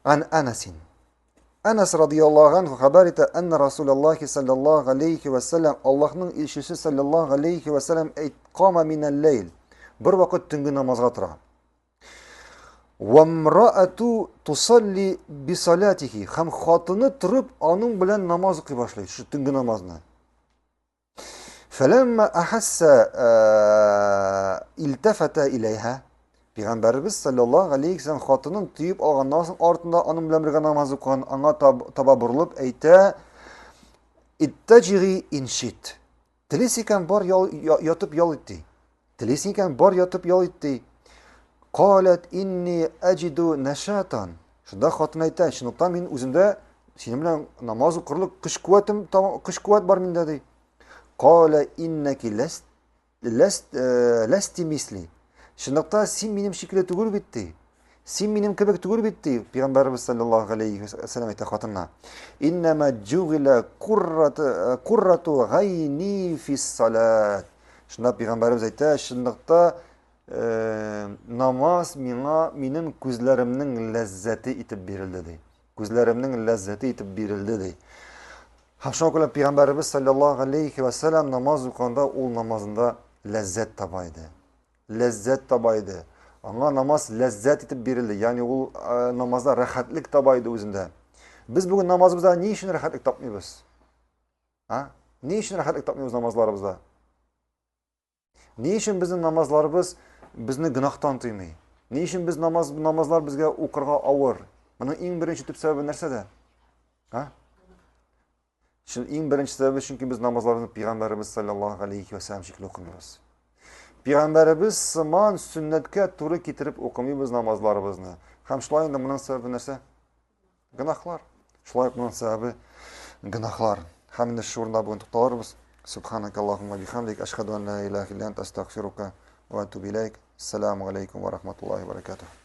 Ан Анасин. Анас радияллаһу анху хәбәр итә, әннә Расулаллахи саллаллаһу алейхи ва саллям, Аллаһның илчесе саллаллаһу алейхи ва саллям әйт, кама минәл ләйл. Бер вакыт төнге намазга тора. Вамраату тусалли бисалатихи. Һәм хатыны торып аның белән намаз укый башлый, шу төнге намазны. Фәләмма ахасса э, илтафата иләйһа. Пәйгамбәребез саллаллаһу алейхи вәсәлләм хатынын тоеп алганнан соң артында аның белән бергә намаз укыган, аңа таба борылып әйтә: "Иттаҗиги иншит." Телисең икән, бар ял, ятып ял ит ди. Телисең икән, бар ятып ял ит ди. Калат инни аҗиду нашатан. Шунда хатын әйтә, чынлыкта мин үземдә синең белән намаз укырлык көч куәтем, көч куәт бар миндә ди. Кала иннаки ласт ласт э, ласти мисли. Чынлыкта син минем шикелле түгел бит ди. Син минем кебек түгел бит, ди Пәйгамбәребез саллаллаһу алейхи ва сәлләм әйтә хатынына. Иннама җугила куррату куррату гайни фис салат. Шунда Пәйгамбәребез әйтә, чынлыкта э, намаз миңа минем күзләремнең ләззәте итеп бирелде, ди. Күзләремнең ләззәте итеп бирелде, ди. Һәм шуңа күрә Пәйгамбәребез саллаллаһу алейхи ва сәлләм намаз укыганда ул намазында ләззәт таба иде. Ләззәт таба иде. Аңа намаз ләззәт итеп бирелде. Ягъни ул э, намазда рәхәтлек таба иде үзендә. Без бүген намазыбызда ни өчен рәхәтлек тапмыйбыз? А? Ни өчен рәхәтлек тапмыйбыз намазларыбызда? Ни өчен безнең намазларыбыз безне гөнаһтан тыймый? Ни өчен без намаз намазлар безгә укырга авыр? Моның иң беренче төп сәбәбе нәрсәдә? А? Чын иң беренче сәбәбе, чөнки без намазларны пәйгамбәребез саллаллаһу алейхи ва саллям шикелле укымыйбыз. Пәйгамбәребез сыман сөннәткә туры китереп укымыйбыз намазларыбызны. Һәм шулай инде моның сәбәбе нәрсә? Гөнаһлар. Шулай ук моның сәбәбе гөнаһлар. Һәм инде шул урында бүген тукталырбыз. Субханак Аллаһумма бихамдик, ашхаду ан ла илаһа илля анта, астагфирука ва атубу иләйк. Ассаламу алейкум ва рахматуллахи ва баракатух.